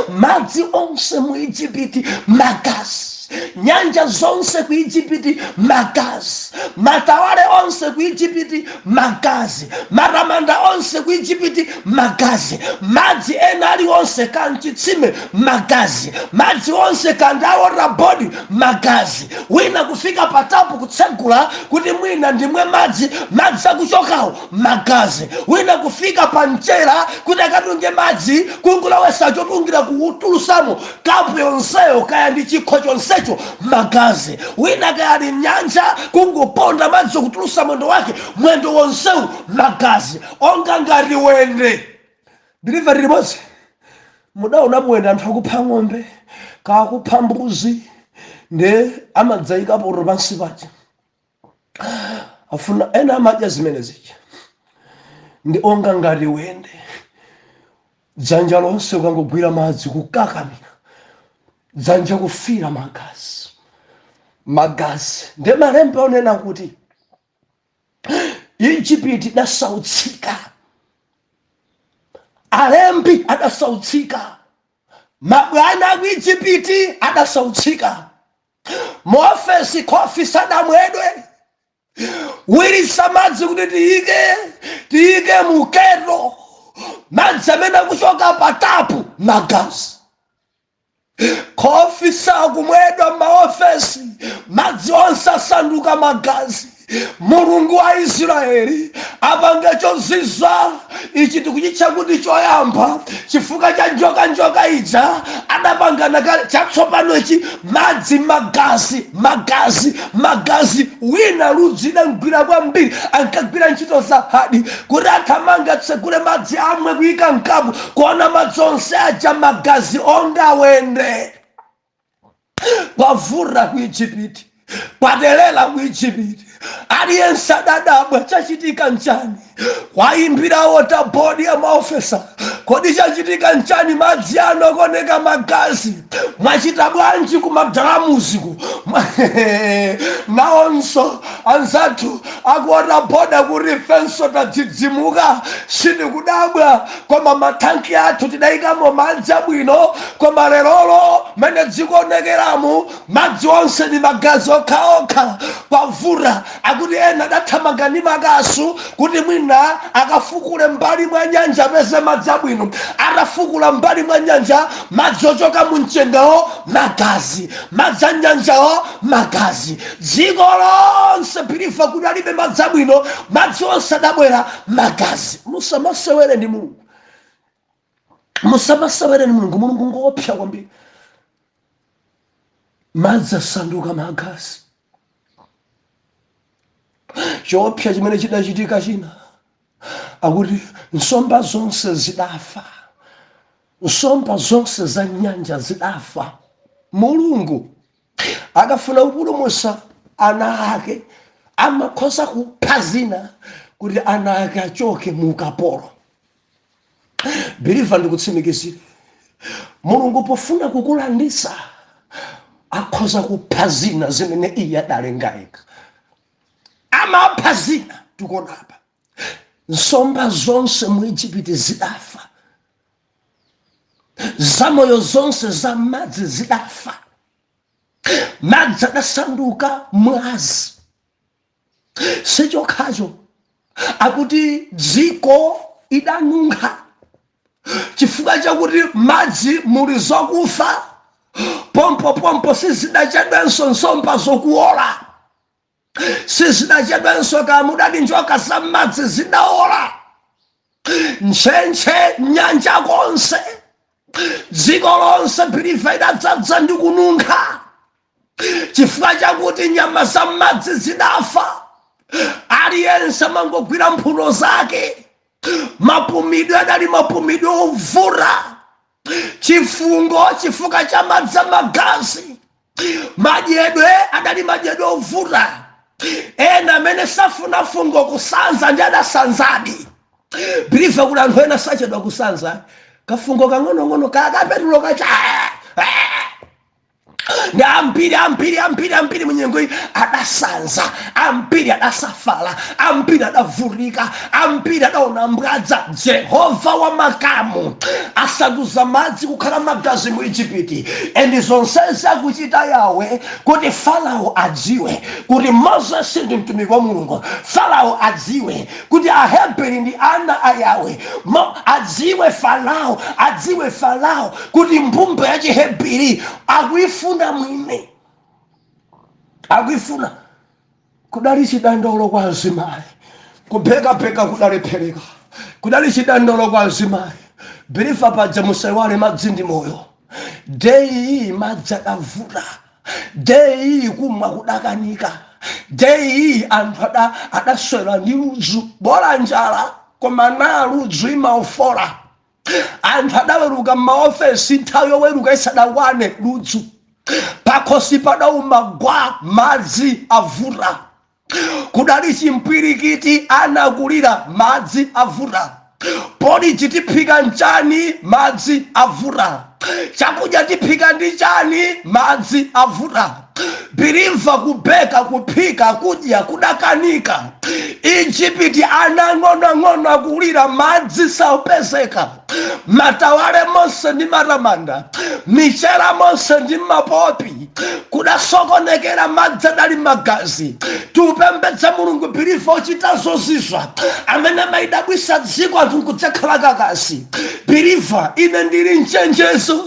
Madzi onse mu Igupti magazi, nyanja zonse ku Igupti magazi, matawale onse ku Igupti magazi, maramanda onse ku Igupti magazi, madzi ena aliwonse kamchitsime magazi, madzi onse kandawo bodi magazi. Wina kufika patapu kutsegula kuti mwina ndimwe madzi, madzi akuchokawo magazi. Wina kufika pa mchera kuti akatunge madzi, kungulawesa chotungira kutulusamo kapu yonseyo, kaya ndi chikho chonsecho, magazi. Wina kaya ali mnyanja, kungoponda madzi kutulusa mwendo wake, mwendo wonsewu magazi, onga ngati wende. Believer, limodzi mudaona wende? Anthu akupha ng'ombe, kakupha mbuzi, nde amadzayika poto pansi paja, afuna ena amadya zimene zija. Ndi onga ngati wende, dzanja lonse ukangogwira madzi kukakamira, dzanja kufira magazi, magazi. Ndi malemba onena kuti Igupti idasautsika, alembi adasautsika, mabwana aku Igupti adasautsika, muofesi khofi sadamwedwe. Wirisa madzi kuti tiyike mu kettle, madzi amene akuchoka pa tapu magazi. Khofi sakumwedwa m'maofesi, madzi onse asanduka magazi. Mulungu wa Israeli apanga chozizwa ichi, tikuchitcha kuti choyamba chifukwa cha njoka. Njoka ija adapangana kale. Chatsopano ichi, madzi magazi, magazi, magazi. Wina ludzu idamgwira kwambiri, ankagwira ntchito za hard kuti athamanga tsegule madzi amwe, kuyika mkapu, kuona madzi onse aja magazi onga wende. Kwavura ku Igupti, kwadelela ku Igupti. Aliyense adadabwa, chachitika nchani? Kwayimbira Water Board ya maofesa, kodi chachitika nchani? Madzi ano akuoneka magazi, mwachita bwanji kumadalamuziku? Nawonso anzathu aku Water Board kuti ifenso tadzidzimuka, sitikudabwa, koma mathanki athu tidayikamo madzi abwino, koma lerolo mene dzikuonekeramu, madzi onse ni magazi okhaokha. Kwavura. Akuti ena adathamanga ndi makasu kuti mwina akafukule mbali mwa nyanja apeze madzi abwino. Atafukula mbali mwa nyanja, madzi ochoka mu mchengawo magazi, madzi a nyanjawo magazi. Dziko lonse, believer, kuti alibe madzi abwino, madzi onse adabwera magazi. Musamasewere ndi Mulungu, musamasewere ndi Mulungu. Mulungu ngoopsa kwambiri. Madzi asanduka magazi. Choopsa chimene chidachitika china, akuti nsomba zonse zidafa, nsomba zonse za nyanja zidafa. Mulungu akafuna kupulumutsa ana ake, amakhoza kupha zina kuti ana ake achoke mu ukapolo. Believer, ndikutsimikizire, Mulungu pofuna kukulandisa akhoza kupha zina zimene iye adalenga yekha, amapha zina. Tikuonapa nsomba zonse mu Igupti zidafa, zamoyo zonse za madzi zidafa, madzi adasanduka mwazi. Sichokhacho, akuti dziko idanunkha chifukwa chakuti madzi muli zokufa. Pompopompo sizidachedwenso nsomba zokuola, sizidachedwenso kamudadi njoka za madzi zidaola, ntchentche nyanja konse, dziko lonse, believer, idadzadza ndi kununkha chifukwa chakuti nyama za madzi zidafa. Aliyense amangogwira mphuno zake. Mapumidwe adali mapumidwe ovuta, chifungo chifukwa cha madzi amagazi. Madyedwe adali madyedwe ovuta. Ena amene safuna fungo kusanza ndi adasanzadi. Believer, kuti anthu ena sachedwa kusanza, kafungo kang'onong'ono kakapetulo kacha ndi ambiri, ambiri, ambiri, ambiri munyengo iyi adasanza, ambiri adasafala, ambiri adavurika, ambiri adaona mbwadza. Jehova wa makamu asanduza madzi kukhala magazi mu Igupti, and zonsezi akuchita Yawe kuti Farao adziwe kuti Moses ndi mtumiki wa Mulungu, Farao adziwe kuti Aheberi ndi ana a Yawe. Adziwe Farao, adziwe Farao kuti mbumba ya Chiheberi akuifuna mwine, akuifuna. Kudali chidandaulo kwa azimayi, kuphekapheka kudalephereka. Kudali chidandaulo kwa azimayi. Believer, paja musaiwale, madzi ndi moyo. Day iyi madzi adavuta, day iyi kumwa kudakanika, day iyi anthu adaswera ndi ludzu. Bola njala, koma na ludzu imaufola. Anthu adaweruka m'maofesi nthawi yoweruka isadakwane, ludzu pakhosi padauma gwa, madzi avuta. Kudali chimpwirikiti, anakulira, madzi avuta. Porridge tiphika nchani? Madzi avuta. Chakudya tiphika ndi chani? Madzi avuta. Believer, kubeka, kuphika, kudya kudakanika. Ijipiti anang'onoang'ono akulira, madzi saupezeka. Matawale monse ndi matamanda, michera monse ndi mapopi, kudasokonekera, madzi adali magazi. Tiupembedza Mulungu, believer, ochita zozizwa, amene amayidabwisa dziko, anthu nkudzakhala kakasi. Believer, ine ndili mchenjezo: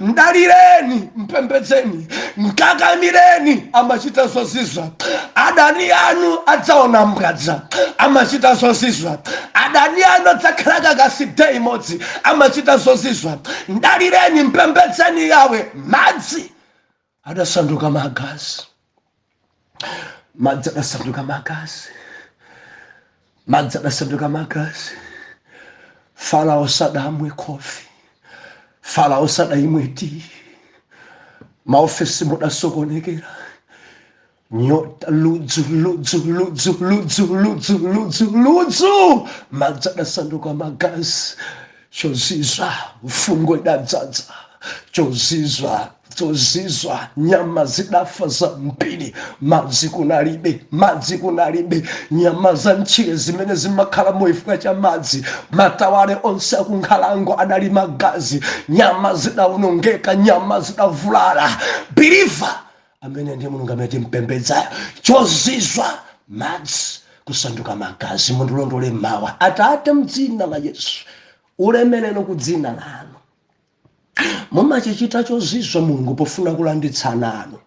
mdalireni, mpembedzeni, mkakamireni, amachita zozizwa. Adani anu adzaona mbwadza, amachita zozizwa. Adani anu adzakhala kakasi day imodzi, amachita zozizwa. Mdalireni, mpembedzeni Yawe. Madzi adasanduka magazi, madzi adasanduka magazi, madzi adasanduka magazi. Farao sadamwe kofi, Farao sadaimwe tii, maofesi mudasokonekera, nyota, ludzu, ludzu, ludzu, ludzu, ludzu, ludzu, ludzu. Madzi adasanduka magazi. Chozizwa, fungo idadzadza. Chozizwa, chozizwa, nyama zidafa zambiri. Madzi kunalibe, madzi kunalibe. Nyama za mtchire zimene zimakhala moifika cha madzi, matawale onse akunkhalango adali magazi. Nyama zidawonongeka, nyama zidavulala. Believer, amene ndiye Mulungu amene timpembedzayo. Chozizwa, madzi kusanduka magazi. Mundilondole mawa. Atate, mdzina la Yesu, ulemerero ku dzina lanu. Mumachichita chozizwa, Mulungu, pofuna kulanditsana anu.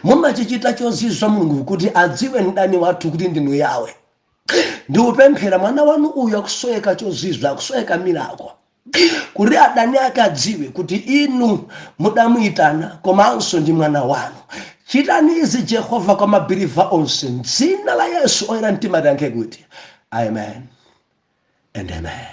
Mumachichita chozizwa, Mulungu, kuti adziwe mdani wathu kuti ndinu Yawe. Ndiupemphera mwana wanu uyu akusoweka chozizwa, akusoweka miracle, kuti adani ake adziwe kuti inu mudamuyitana komanso ndi mwana wanu. Chitani izi, Jehova, kwa ma believer onse, mdzina la Yesu. Oyera mtima tiyankhe kuti amen and amen.